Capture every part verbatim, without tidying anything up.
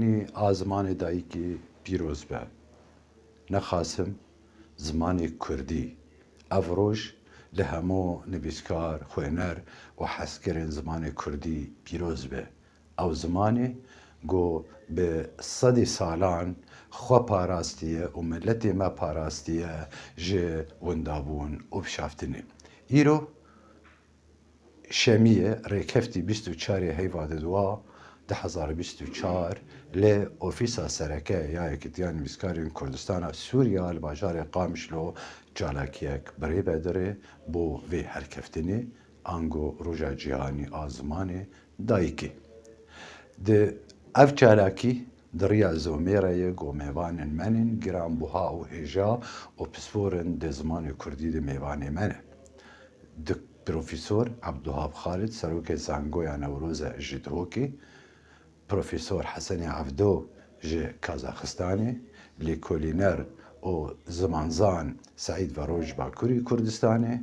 Nî a zimanê dayikê pîroz be. Nexasim zimanê kurdî. Ev roj li hemû nivîskar, xwêner û hezkirên zimanê kurdî pîroz be. Ew zimanê ku bi sedî salan xwe parastiye û miletê me parastiye ji windabûn û bişaftinê. Îro Şemiyê rêkeftî bîst û çarê heyva diduwa du hezar bîst û çar li Ofîsa Sereke ya Yekîtiya Nivîskarên Kurdistana Sûriya li bajarê Qamişlo çalakiyek bi rê ve dire bo vê herkeftinê, ango Roja Cîhanî a Zimanê Dayikê. Di ev çalakî di riya zomê re ye ku mêvanên me nên giranbuha û hêja û pisporin di zimanê kurdî di mêvanê me ne. Dik-, Profesor Abdulhab Xalid, serokê Zangoya Newroze ji Dihokê, Profesor Hesenê Evdo ji Kazaxistanê, lêkolîner û zimanzan Seîd Vero ji Bakurê Kurdistanê,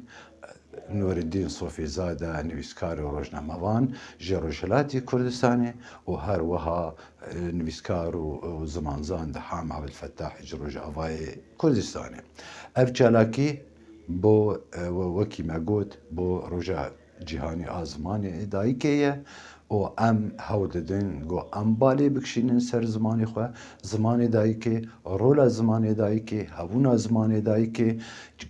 Nûreddîn Sofîzade, nivîskar û rojnamevan ji Rojhilatê Kurdistanê û her wiha, e, nivîskar û, û zimanzan Deham Ebdulfetahî ji Rojavayê Kurdistanê. Ev çalakî bo, e, we-, wekî me got, bo Roja Cîhanî a Zimanê Dayikê ye û em hewl didin ku em balê bikişînin ser zimanê xwe, zimanê dayikê, rola zimanê dayikê, hebûna zimanê dayikê,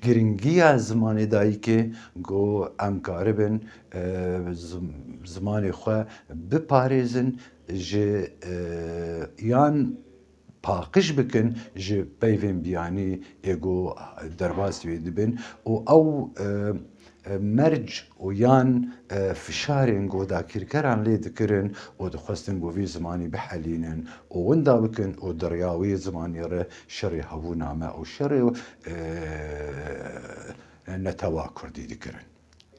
giringiya zimanê dayikê, ku em karibin, e, zim-, zimanê xwe biparêzin ji, e, yan paqij bikin ji peyvên biyanî ê ku derbas wê dibin û ew, e, e, merc û yan, e, fişarên ku dagirkeran lê dikirin û dixwestin ku vî zimanî bihelînin û winda bikin û di riya wê zimanî re şerê hebûna me û şerê, e, netewa kurdî dikirin.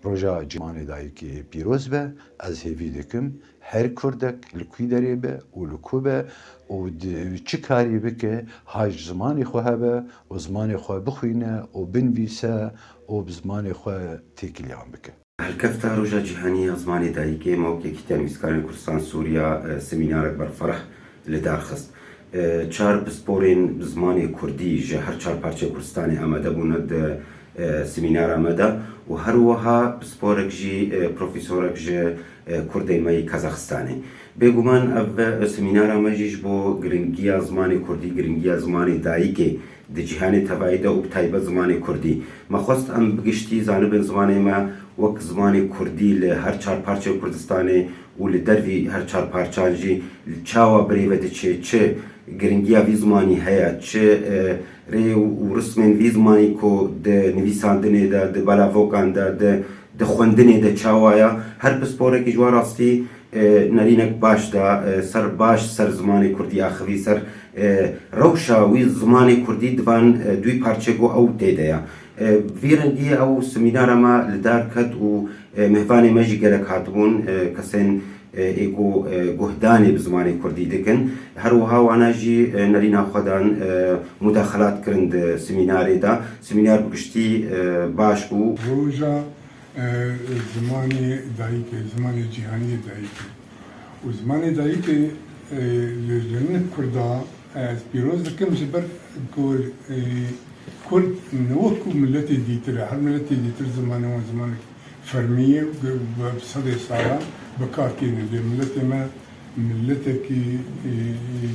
Roja Cîhanê Dayikê pîroz be, ez hêvî dikim her kurdek li kwî derê be û li ku be û di çi karî bike, ha ji zimanê xwe hebe û zimanê xwe bixwîne û binivîse û bi zimanê xwe têkiliyan bike. Helkefta Roja Cîhanî ya Zimanê Dayikê, me wek Yekîtiya Nivîskarên Kurdistan Sûriya, e, semînarek berfireh li dar xist. E, çar pisporên bi zimanê kurdî ji her çar parçeyê Kurdistanê amade bûne di, e, semînara me de û her wiha pisporek jî, e, profesorek ji, e, kurdên me yê Kazaxistanê. Bêguman ev, e, semînara me jî ji bo giringiya zimanê kurdî, giringiya zimanê dayikê di cîhanê tevayî de û bi taybet zimanê kurdî. Me xwest em bi giştî zanibin zimanê me wek zimanê kurdî li her çar parçeyê Kurdistanê û li dervî her çar parçan jî çawa bi rê ve diçe, çi giringiya vî zimanî heye, çi, e, rê û rismên vî zimanî ku di nivîsandinê de, di belavokan de, di, di xwendinê de çawa ye, her pisporekî ji wan rastî, e, nerînek baş da, e, ser baş ser zimanê kurdî axivî, ser, e, rewşa wî zimanê kurdî di van, e, duyî parçê ku ew tê de ye. E, vî rengî ew semînara me li dar ket û, e, mêvanê me jî gelek hatibûn, e, kesên, e, ê ku, e, guhdanê bi zimanê kurdî dikin. Her wiha wana jî, e, nerîna xwe dan, e, mudaxelat kirin di semînarê de. Semînar bi giştî, e, baş bû. Roja, e, zimanê dayikê, zimanê cîhanî yê dayikê. Û zimanê dayikê, e, li, li hin kurda, e, ez pîroz dikim ji ber ku, e, kurd ne wek ku miletê dîtir e. Her miletê dîtir zimanê wan zimanek fermî ye û bi sedê salan bi kar tîne. Lê miletê me miletekî, e,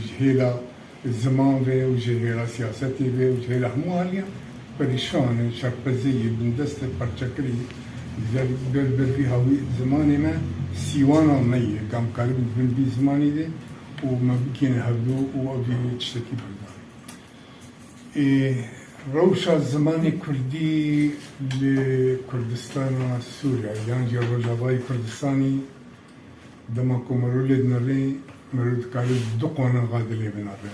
ji hêla ziman ve û ji hêla siyasetê ve û ji hêla hemû aliyan perîşan e, şerpezê ye, bindest e, perçekirî ye. Ber, ber vî hawî zimanê me sîwana me ye. Ka em karibin di bin vî zimanî de û me bikêne hevdû û ev jî tiştekî berdan. Ê, rewşa zimanê kurdî li Kurdistana Sûriye yan jî Rojavayê Kurdistanê, dema ku mero lê dinere, mero dikare du qonaxa dilê binere.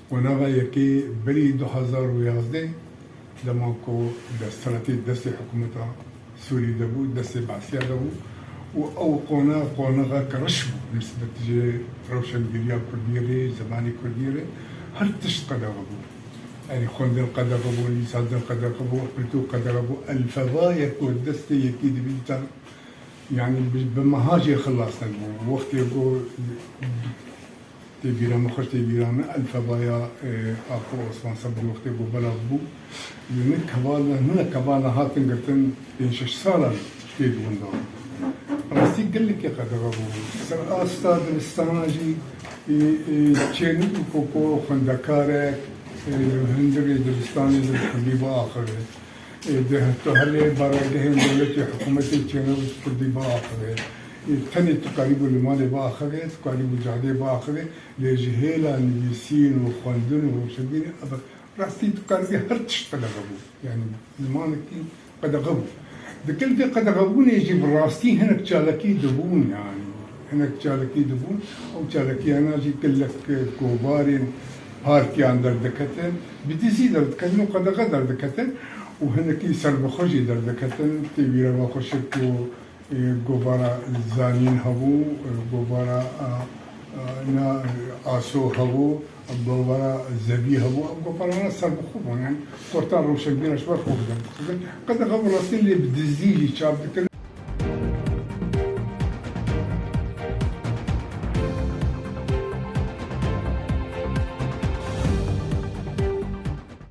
Qonaxa yekê berî du hezar û yazdeh, dema ku desthilatê destê hikûmeta Sûrî de bû, destê Beesiya de bû û ew qonax, qonaxek reş bû nisbet ji rewşengeriya kurdî re, zimanê kurdî re, her tişt qedexe bû. Yanî xwendin qedexe bû, nivîsandin qedexe bû, pirtûk qedexe bû, elfebeyek ku destê yekî dibî dîtan, yanî bi, bi meha jê xilas nebû. Wextê ku Tê bîra min xweş tê bîra min, elfebaya, e, Apo Osman Sebir wextê ku belav bû, li min kevala, hinek kevala hatin girtin, pênc şeş salan tê di winda. Rastî gelekî qedexe bû. Ser asta dibistana jî, e, e, çênik û koko xwendekarek, e, li hundirê dibistanê di kurdî biaxive. E, di tu herê baregehên dewletê, hikûmetê çêne û kurdî biaxive. E, tenê tu karîbû li malê biaxive, tu karîbû cadê biaxive. Lê ji hêla nivîsîn û xwendin û rewşenbîrî, ev rastî tu karibî her tişt qedexe bû. Yanî zimanekî qedexe bû. Di gelkê qedexebûnê jî bi rastî hinek çalakî dibûn, yanî hinek çalakî dibûn. Ew çalakiyana jî gelek kovarên partiyan derdiketin, bi dizî derdiketin û qedexe derdiketin û hinekî serbixwe jî derdiketin. Tê bîra me xweşik ku, e, govara Zanîn hebû, e, govara, a, a, na, Aso hebû, govara Zevî hebû, ev govarana serbixwe bûn. Yanî xorta rewşenbîra ji ber xwe bidin. Qedexe bi rastî lê bi dizî jî çap dikirin.